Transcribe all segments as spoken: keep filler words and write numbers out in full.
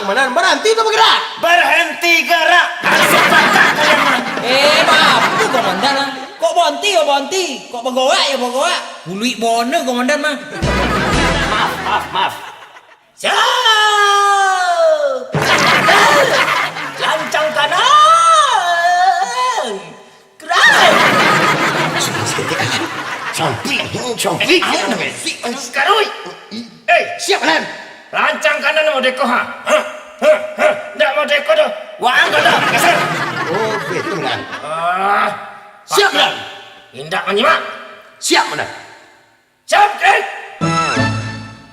Komandan, baranti tu bagerak! Barhenti garak! Asuah patah kalian mah! Eh, baa komandan ah? Kok baranti yo baranti, kok bagorak yo bagorak. Buluik bono komandan mah. Maaf, maaf, maaf. Siap! Lancang kanan! Gerak! Sampai, sampai. Karuik! Eh, siap, Nan. Lancang kanan modeko, ha? Ha? Ha? Ha? Ndak modeko doh. Waang ka dah, kasar. Oh, betul, Nan. Ah. Siap, Nan. Indak manyimak. Siap, Nan. Siap, eh.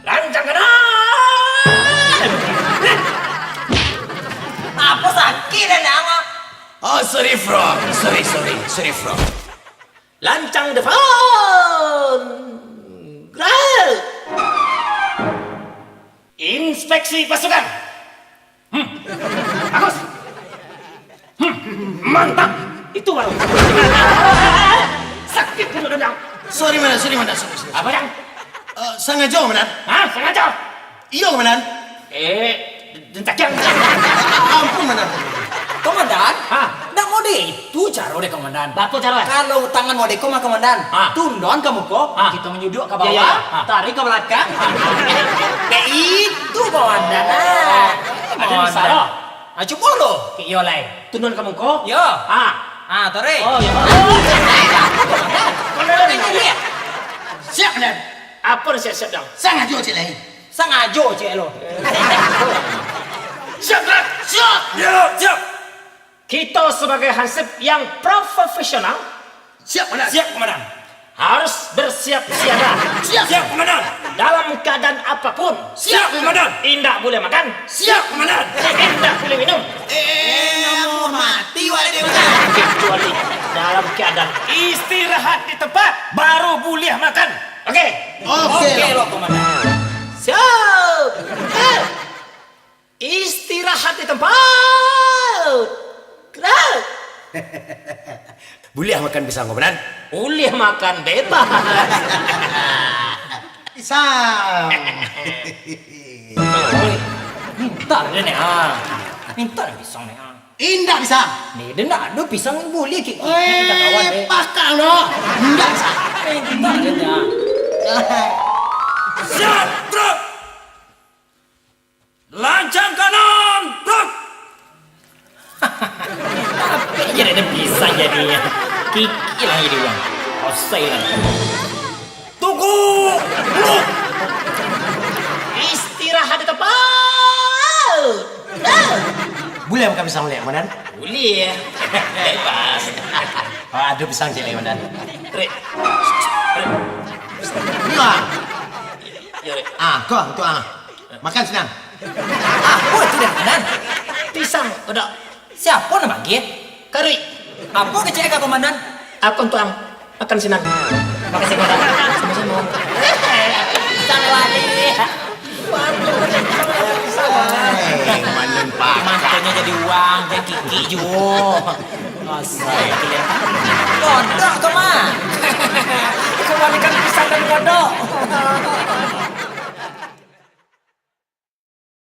Lancang kanan. Apo sakik den, Ang? Oh, sorry, bro. Sorry, sorry, sorry, bro. Lancang depan. Gerak. Inspeksi pasukan. Hmm. Bagus. Hmm. Mantap. Itu baru. Sakik punyo dendang. Sorry, Komandan. Sorry, Komandan. Sorry, sorry. Apo, Jang? Eh, sangajo, Komandan. Hah? Sangajo? Iyo, Komandan. Eh, Ampun, Komandan. Komandan, ha? Ndak mode itu caro deh, Komandan. Baa caro? Kalau tangan modeko mah, Komandan, ha, tundoan ka muko, ha, kito manyuduak ka bawah, ya, ya, ya, ha, tarik ka balakang. Ha. Dek itu, Komandan. Ah, ado bisa lo. Ah, cubo lo. Iyo lai. Tundoan ka muko? Yo. Ha. Ah, tarik. Oh, yo. Komandan. Komandan, liek. Siap, Komandan. Apo siap-siap, Dang? Sangajo ciek lai. Sangajo ciek lo. Siap, Dang? Siap. Yo, siap. Kito sabagai hansip yang profesional. Siap, Komandan. Siap, Komandan. Harus bersiap siaga. Siap. Siap, Komandan. Dalam keadaan apapun. Siap, Komandan. Indak buliah makan. Siap, Komandan. Indak buliah minum. Eh, mau mati, wak, dek, Komandan. Kecuali dalam keadaan istirahat di tempat, baru buliah makan. Oke? Oke, oke lo, Komandan. Siap. Eh. Istirahat di tempat. Gerak. Buliah makan pisang, Komandan? Buliah makan, bebas. Pisang. Mintak den, ah. Mintak den pisang ni, ah. Indak bisa. Ni, den ndak ado pisang, buliah kik, kik, kik, minta kawan, eh. Pakak lo. Indak bisa. Mintak den, ah. Siap, truk. Lancang kanan, truk! Tapi jadi ada pisang jadinyo. Kiki lah jadi uang. Osai lah. Tunggu! Truk! Istirahat di tempat! Buliah makan pisang lai, Komandan? Buliah. Bebas. Ah, ado pisang ciek lai, Komandan. Truk. Truk. Iyo. Iyo, Truk. Ah, ko, tu, ah. Makan sinan. Apo itu, Komandan? Pisang, kodok. Siapo nan bagi? Karuik. Apo kecek ka Komandan? Apo untuak ang? Makan sinan. Makasih, Komandan. Samo-samo. Pisang balik. Eh, Komandan, Pak. Makonyo jadi uang, jadi kiki juo. Asai. Kodok tu mah. Kembalikan pisang dan kodok.